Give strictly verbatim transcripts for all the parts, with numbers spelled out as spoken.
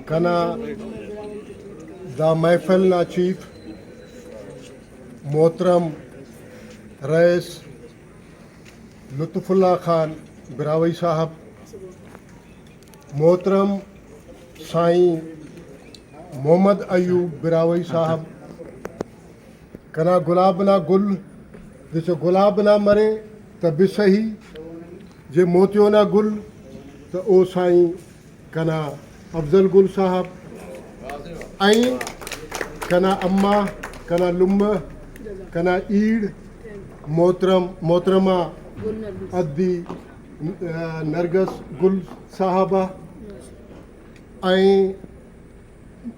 کنا دا محفل نا چیف محترم رئیس لطف اللہ خان براہوئی صاحب، محترم سائیں محمد ایوب براہوئی صاحب، کنا گلاب نا گل، جیسے گلاب نا مرے تہ بسہی، جے موتیو نا گل تہ او سائیں کنا افضل گل صاحب، ائیں کنا اماں، کنا لمہ، کنا ایڑ محترم، محترمہ ادی، آ، نرگس گل صاحبہ، ائیں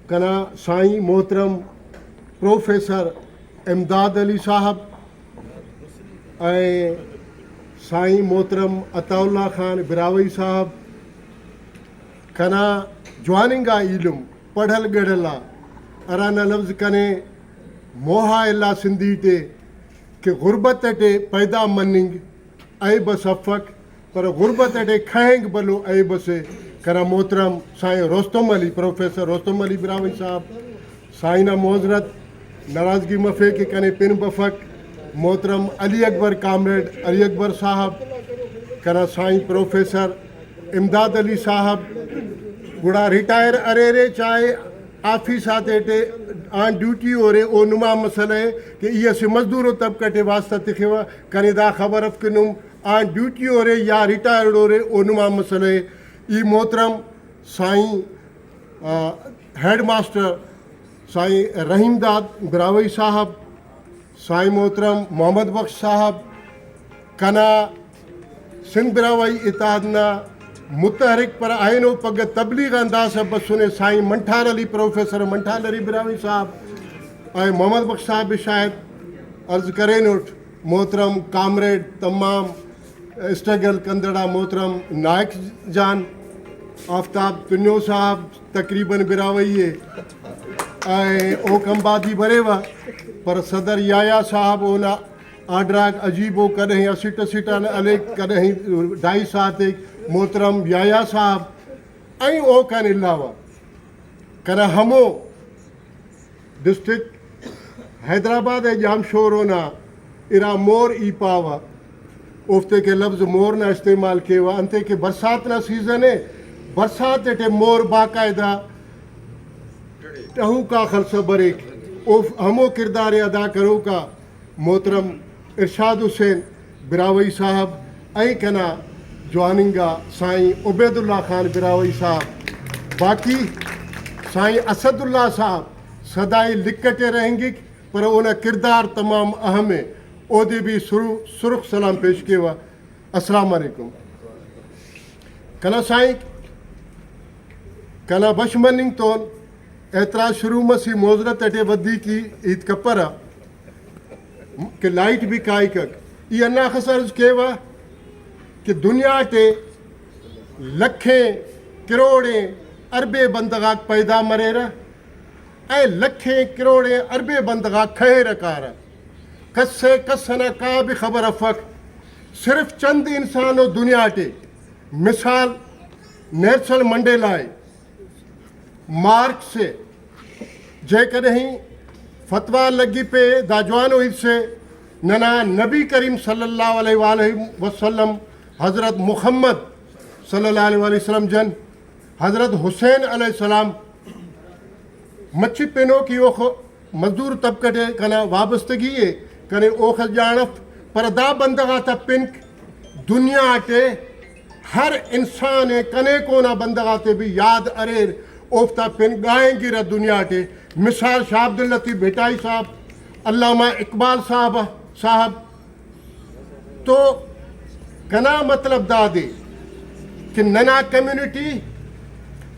کنا سائیں محترم پروفیسر امداد علی صاحب، ائیں سائیں محترم عطا اللہ خان براہوئی صاحب، کنا جواننگا ایلم پڑھل گڑھل آ، ہرانا لفظ کنے موہا الا سندھی ٹے کہ غربت ٹے پیدا مننگ عیب اس افک، پر غربت ٹے کھہینگ بھلو عیب اسے۔ کنا محترم سائیں رستم علی، پروفیسر رستم علی براہوئی صاحب، سائیں نا معذرت، ناراضگی مفے کہ کنے پن بفک۔ محترم علی اکبر، کامریڈ علی اکبر صاحب، کنا سائیں پروفیسر امداد علی صاحب گڑا ریٹائر اریرے، چاہے آفیس آتے ٹے آن ڈیوٹی اورے، او نما مسئلہ ءِ کہ ای اسہ مزدور و طبقہ ٹے واسطہ تخوہ۔ کنے دا خبر اف کہ نم آن ڈیوٹی اورے یا ریٹائرڈ اورے، او نما مسئلہ ءِ۔ ای محترم سائیں، آ، ہیڈ ماسٹر سائیں رحیم داد براہوئی صاحب، سائیں محترم محمد بخش صاحب، کنا سندھ براہوئی اتحاد نا متحرک پر اینو پگہ تبلیغ آن داسہ بسنے سائیں منٹھار علی، پروفیسر منٹھار علی براہوئی صاحب، اے محمد بخش صاحب بھی شاید عرض کرینٹ، محترم کامریڈ تمام اسٹرگل کندڑا محترم نائک جان، آفتاب تنیو صاحب تقریباً براہوئی ءِ، اے اوکان بادی بریوہ، پر صدر یحییٰ صاحب اونا آرڈر آک عجیب ءُ، کدہیں اسٹ اسٹ آن ہلیک، کدہیں ڈھائی ساعت ایک۔ محترم یحییٰ صاحب، ائیں اوکان علاوہ کنا ہمو ڈسٹرکٹ حیدرآباد ءِ جام شورو نا ارا مور ای پاوہ، اوفتے کہ لفظ مور نا استعمال کیوہ، انتے کہ برسات نا سیزن ءِ، برسات ٹی مور باقاعدہ ٹہوکا خلسہ بریک، اوف ہمو کردار ءِ ادا کروکا محترم ارشاد حسین براہوئی صاحب، ائیں کنا جواننگا سائیں عبید اللہ خان براہوئی صاحب، باقی سائیں اسد اللہ صاحب سدائی لکھ ٹی رہینگک، پر اونا کردار تمام اہم ءِ، اودے بھی سرو-، سرخ سلام پیش کیوہ۔ السلام علیکم۔ کنا سائیں، کنا بش مننگ تون اعتراض شروع مس، ای معذرت ٹی ودی کی ہیت کپرہ کہ لائٹ بھی کائکک۔ ای ہنداخس عرض کیوہ کہ دنیا ٹی لکھیں، کروڑیں، اربے بندغ آک پیدا مریرہ، اے لکھیں، کروڑیں، اربے بندغ آک کہیرہ کارہ، کس ءِ کس ئنا کا بھی خبر افک۔ صرف چند انسان ءُ دنیا ٹی، مثال نیلسن منڈیلا ءِ، مارکس ءِ، جے کدہیں فتویٰ لگی پہ دا جوانو ہیت سے، ننا نبی کریم صلی اللہ علیہ وآلہ وسلم، حضرت محمد صلی اللہ علیہ وآلہ وسلم جن، حضرت حسین علیہ السلام، مچی پنو کہ اوخ مزدور طبقہ ٹی کنا وابستگی ءِ، کنے اوخس جان اف، پر دا بندغ آتا پنک دنیا ٹی ہر انسان ءِ، کنے کونا بندغ آتے بھی یاد اریر، اوفتا پن گائنگرہ دنیا ٹی۔ مثال شاہ عبداللطیف بھٹائی صاحب، علامہ اقبال صاحب، صاحب، تو کنا مطلب دادے کہ ننا کمیونٹی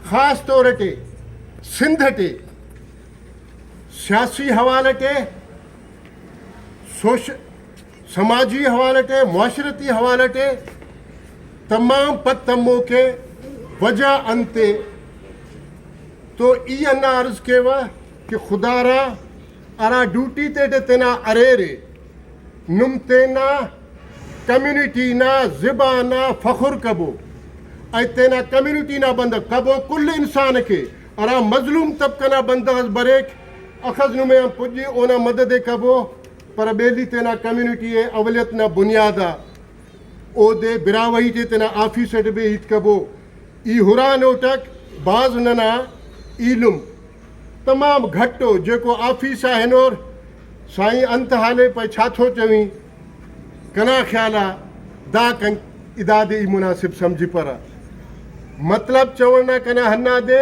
خاص طور ٹی سندھ ٹی سیاسی حوالہ ٹی، سوش-، سماجی حوالہ ٹی، معاشرتی حوالہ ٹی تمام پد تموک ءِ۔ وجہ انتے؟ تو ای ہندا عرض کیوہ کہ خدارا ہرا ڈیوٹی تیٹی تینا اریرے، نم تینا کمیونٹی نا زبان آ فخر کبو، اے تینا کمیونٹی نا بندغ کبو، کل انسان کے ہرا مظلوم طبقہ نا بندغ اس بریک، اخس نمے آن پجی اونا مدد ءِ کبو، پر بیلی تینا کمیونٹی ءِ اولیت نا بنیاد آ اودے براہوئی ٹی تینا آفیس اٹ بھی ہیت کبو۔ ای ہرا نوٹک بھاز ننا ایلم تمام گھٹو جیکو آفیس آ ہنور، سائیں انت حالے پائے چھاتو چویں۔ کنا خیال آ دا کن ادا دے ای مناسب سمجھپرہ۔ مطلب چوڑ نا کنا ہندا دے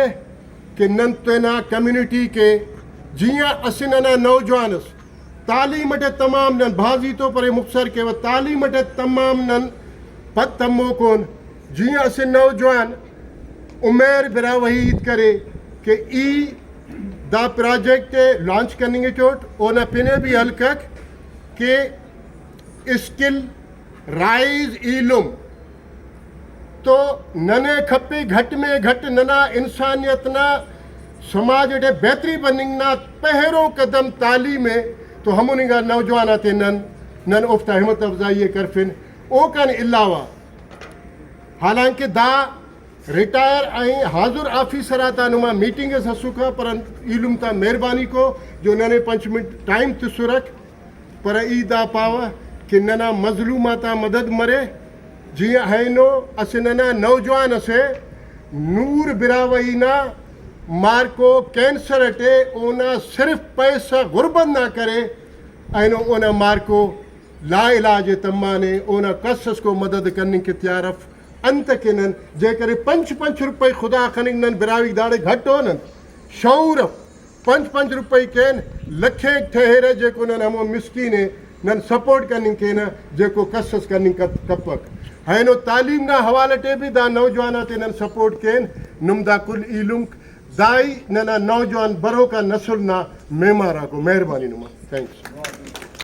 کہ نن تینا کمیونٹی کے جیاں اسہ ننا نوجوان اس تعلیم اٹے تمام نن بھازی تو پرے مختصر کیوہ تعلیم اٹے تمام نن پد تموکون۔ جیاں اسہ نوجوان عمیر براہوئی ہیت کرے کہ ای دا پراجیکٹ ءِ لانچ کننگ ٹوٹ، اونا پن ءِ بھی ہلکک کہ اسکل رائز ایلم تو ننے کھپے گھٹ میں گھٹ ننا انسانیت نا سماج اٹے بہتری بننگ نا پہرو قدم تعلیم ءِ۔ تو ہموننگا نوجوان آتے نن نن اوفتا ہمت افزائی ءِ کرفن۔ اوکان علاوہ حالانکہ دا ریٹائر ائیں حاضر آفیسر آتا نما میٹنگ اس اسکا، پر ایلم تا مہربانی کو جو ننے پنچ منٹ ٹائم تسرک، پر ای دا پاوہ کہ ننا مظلوم آتا مدد مرے۔ جی اینو اسہ ننا نوجوان اسے نور براہوئی نا مارکو کینسر اٹے، اونا صرف پیسہ غربت نا کرے، اینو اونا مارکو لا علاج ءِ تمانے، اونا کس اس کو مدد کننگ کہ تیار اف۔ انت کہ نن جے کرے پنچ پنچ روپئی خدا خننگ نن براہوئی داڑے گھٹ ءُ نن شعور اف۔ پنچ پنچ روپئی کین لکھینک ٹھہرہ جیکو نن ہمو مسکین ءِ نن سپورٹ کننگ کینہ جیکو کس اس کننگ کت-، کپک۔ اینو تعلیم نا حوالہ ٹی بھی دا نوجوان آتے نن سپورٹ کین۔ نم دا کل ایلمک دائی ننا نوجوان بروکا نسل نا معمار آکو۔ مہربانی نما۔ تھینکس۔